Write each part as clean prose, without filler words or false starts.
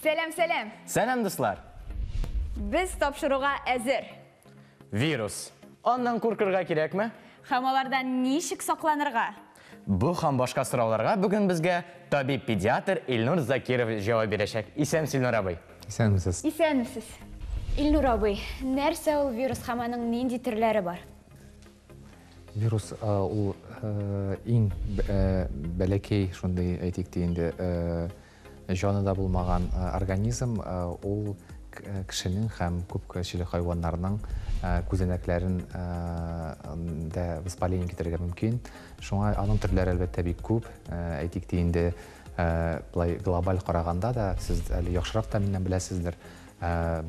Сәлам, сәлам. Сәлам, дуслар. Без тапшыруга әзер. Вирус. Аннан куркырга кирәкме? Һәм алардан ничек сакланырга? Бу һәм башка сорауларга бүген безгә табиб-педиатр Илнур Закиров җавап бирәчәк. Исәнмесез, Илнур абый. Исәнмесез. Исәнмесез. Илнур абый, нәрсә ул вирус һәм аның нинди төрләре бар? Вирус ул иң бәләкәй шундый, әйтик тә инде, җаны да булмаган организм, ул кешенең һәм күп кешелек хайваннарның күзәнәкләрен дә воспаление китерергә мөмкин. Шуңа аның төрләре әлбәттә бик күп. Әйтик тә инде, былай глобаль караганда да, сез әле яхшырак та миннән беләсездер,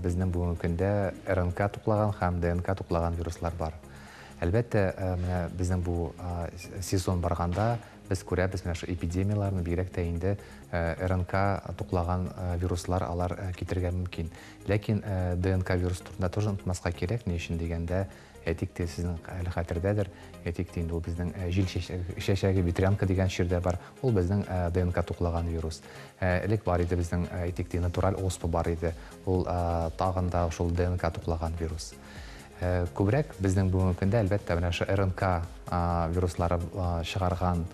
безнең бүгенге көндә РНК туплаган һәм ДНК туплаган вируслар бар. Әлбәттә, менә безнең бу сезон барганда без күрәбез менә шу эпидемияләрне, бигрәк тә инде РНК туплаган вируслар алар китерергә мөмкин. Ләкин ДНК вирус турында тоже онытмаска кирәк, ни өчен дигәндә, әйтик тә, сезнең әле хәтердәдер, әйтик тә инде ул безнең җил чәчәге, ветрянка дигән чир дә бар, ул безнең ДНК туплаган вирус. Элек бар иде безнең, әйтик тә, натураль оспа бар иде, ул тагын да шул ДНК туплаган вирус. Күбрәк безнең бүгенге көндә, әлбәттә, менә шу РНК вируслары чыгарган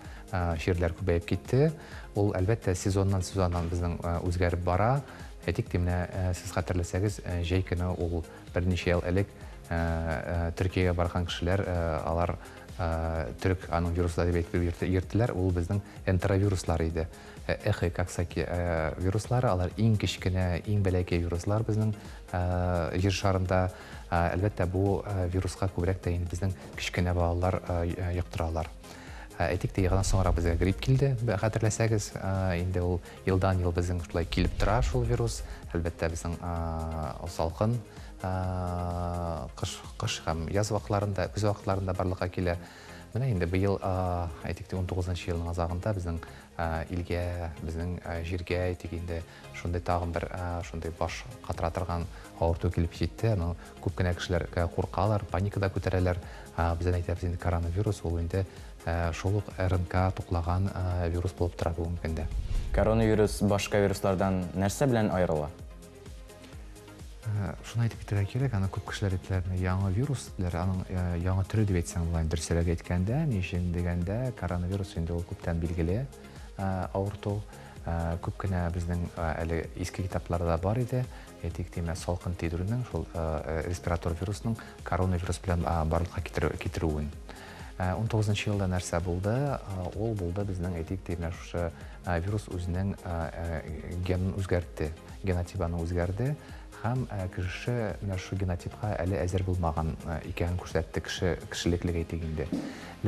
чирләр күбәеп китте. Ул, әлбәттә, сезоннан сезоннан безнең үзгәреп бара. Әйтик тә, менә сез хәтерләсәгез, җәй көне ул берничә ел элек Төркиягә барган кешеләр, алар төрек аның вирусы дип әйтеп йөрттеләр, ул безнең энтеровируслар иде. Эхо Коксаки вируслары, алар иң кечкенә, иң бәләкәй вируслар безнең җир шарында. Әлбәттә, бу вируска күбрәк тә инде безнең кечкенә балалар йоктыралар. Әйтик тә, ягъни соңрак безгә грипп килде, хәтерләсәгез, инде ул елдан-ел безнең шулай килеп тора шул вирус. Әлбәттә, безнең салкын кыш, кыш һәм яз вакытларында, көз вакытларында барлыкка килә. Менә инде быел, әйтик тә, 19 елның азагында безнең илгә, безнең җиргә, әйтик инде, шундый тагын бер шундый баш катыра торган авырту килеп җитте. Аны күп кенә кешеләр куркалар, паника да күтәрәләр. Без әйтәбез инде, коронавирус ул инде шул ук РНК туплаган вирус булып тора бүгенге көндә. Коронавирус башка вируслардан нәрсә белән аерыла? Шуны әйтеп китәргә кирәк, аны күп кешеләр әйтәләр, яңа вирус диләр, аның яңа төре дип әйтсәң була, дөресрәк әйткәндә, ни өчен дигәндә, коронавирус инде ул күптән билгеле авырту. Күп кенә безнең әле иске китапларда бар иде, әйтик, менә салкын тидерүнең, шул респиратор вирусның коронавирус белән барлыкка китерүен. 19 елда нәрсә булды? Ул булды безнең, әйтик, менә шушы вирус үзенең генын үзгәртте, генотибы үзгәрде. Һәм кеше менә шу генотипка әле әзер булмаган икәнен күрсәтте кеше кешелеклек, әйтик инде.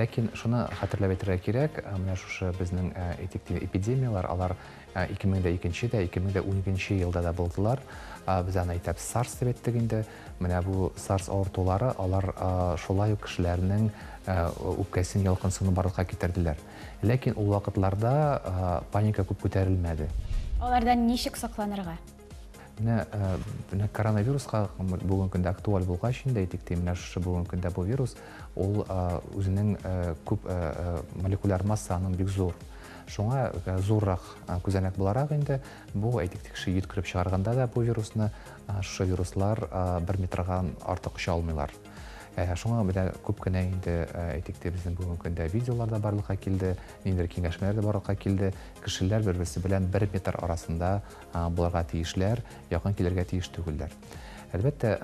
Ләкин шуны хәтерләп әйтергә кирәк, менә шушы безнең, әйтик, эпидемияләр, алар 2002 дә, 2012 елда да булдылар. Без аны әйтәбез SARS дип әйттек инде. Менә бу SARS авыртулары, алар шулай ук кешеләрнең үпкәсен ялкынсыну барлыкка китерделәр. Ләкин ул вакытларда паника күп күтәрелмәде. Алардан ничек сакланырга? Менә коронавируска бүгенге көндә актуаль булгач инде, әйтик тә, менә шушы бүгенге көндә бу вирус, ул үзенең күп молекуляр масса аның бик зур. Шуңа зуррак күзәнәк буларак инде, бу, әйтик, кеше йөткереп чыгарганда да бу вирусны, шушы вируслар 1 метрга артык оча алмыйлар. Шуңа менә күп кенә инде, әйтик тә, безнең бүгенге көндә видеолар да барлыкка килде, ниндидер киңәшмәләр дә барлыкка килде. Кешеләр бер-берсе белән 1 метр арасында булырга тиешләр, якын килергә тиеш түгелләр. Әлбәттә,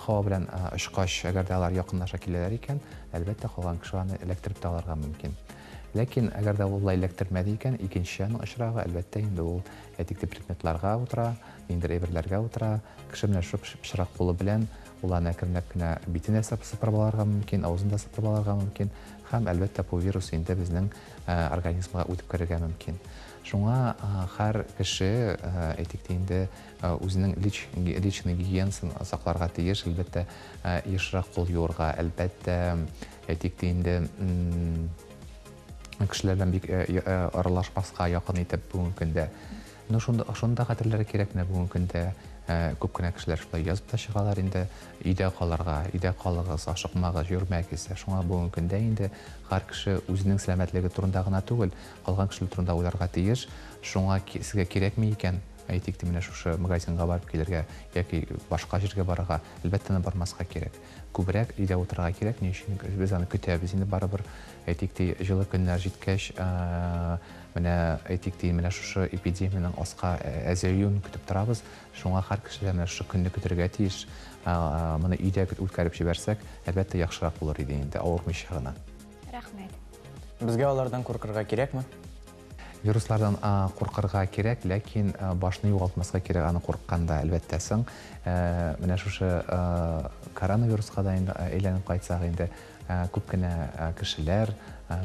һава белән очкач, әгәр дә алар якынлаша киләләр икән, әлбәттә, калган кеше аны эләктереп тә алырга мөмкин. Ләкин әгәр дә ул болай эләктермәде икән, икенче аның очрагы, әлбәттә, инде ул, әйтик тә, предметларга утыра, ниндидер әйберләргә утыра. Кеше менә шул пычрак кулы белән ул аны әкренләп кенә битен дә сыпырып алырга мөмкин, авызын да сыпырып алырга мөмкин. Һәм, әлбәттә, бу вирус инде безнең организмга үтеп керергә мөмкин. Шуңа һәр кеше, әйтик тә инде, үзенең личный гигиенасын сакларга тиеш, әлбәттә, ешрак кул юырга, әлбәттә, әйтик тә инде, кешеләр белән бик аралашмаска якын итеп бүгенге көндә. Ну, шунда хәтерләргә кирәк, менә бүгенге көндә күп кенә кешеләр шулай язып та чыгалар инде, өйдә калырга, өйдә калыгыз, ашыкмагыз, йөрмәгез. Шуңа бүгенге көндә инде һәр кеше үзенең сәламәтлеге турында гына түгел, калган кешеләр турында уйларга тиеш. Шуңа сезгә кирәкме икән, Әйтик, менә шушы магазинга барып килергә яки башка җиргә барырга, әлбәттә, аны бармаска кирәк. Күбрәк өйдә утырырга кирәк, ни өчен без аны көтәбез инде барыбер. Әйтик, җылы көннәр җиткәч, менә әйтик, менә шушы эпидемиянең аска әзәюен көтеп торабыз. Шуңа һәр кеше дә менә шушы көнне көтәргә тиеш. Моны өйдә үткәреп җибәрсәк, әлбәттә, яхшырак булыр иде инде, авырмыйча гына. Рәхмәт. Безгә алардан куркырга кирәкме? Вируслардан куркырга кирәк, ләкин башны югалтмаска кирәк аны курыкканда, әлбәттә. Соң менә шушы коронавируска да инде әйләнеп кайтсак инде, күп кенә кешеләр,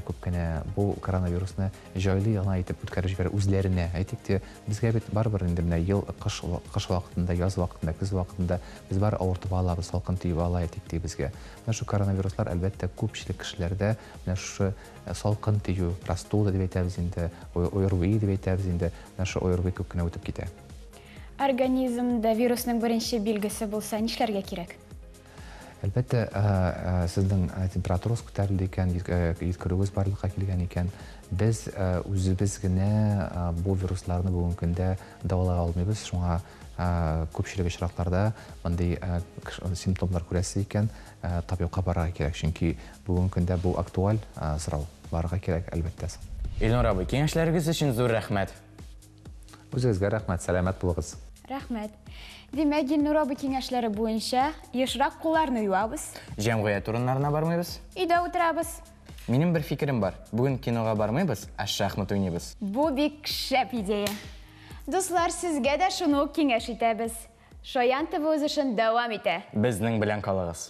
күп кенә бу коронавирусны җайлы гына итеп үткәреп җибәрә үзләренә. Әйтик те, безгә бит барыбер инде менә ел кыш вакытында, яз вакытында, көз вакытында без бар авыртып алабыз, салкын тиеп ала, әйтик те, безгә. Менә шу коронавируслар, әлбәттә, күпчелек кешеләрдә менә шушы салкын тию, простуда дип әйтәбез инде, ОРВИ дип әйтәбез инде, менә шу ОРВИ күп кенә үтеп китә. Организмда вирусның беренче билгесе булса, нишләргә кирәк? Әлбәттә, сезнең температурагыз күтәрелде икән, йөткерүегез барлыкка килгән икән, без үзебез генә бу вирусларны бүгенге көндә дәвалай алмыйбыз. Шуңа күпчелек очракларда мондый симптомнар күрәсез икән, табибка барырга кирәк. Чөнки бүгенге көндә бу актуаль сорау, барырга кирәк, әлбәттә. Илнур абый, киңәшләрегез өчен зур рәхмәт. Үзегезгә рәхмәт, сәламәт булыгыз. Рәхмәт. Димәк, Илнур абый киңәшләре буенча ешрак кулларны юабыз. Җәмгыять урыннарына бармыйбыз. Өйдә утырабыз. Минем бер фикерем бар. Бүген кинога бармыйбыз, ә шахмат уйныйбыз. Бу бик шәп идея. Дуслар, сезгә дә шуны ук киңәш итәбез. Шаян ТВ үз эшен дәвам итә. Безнең белән калыгыз.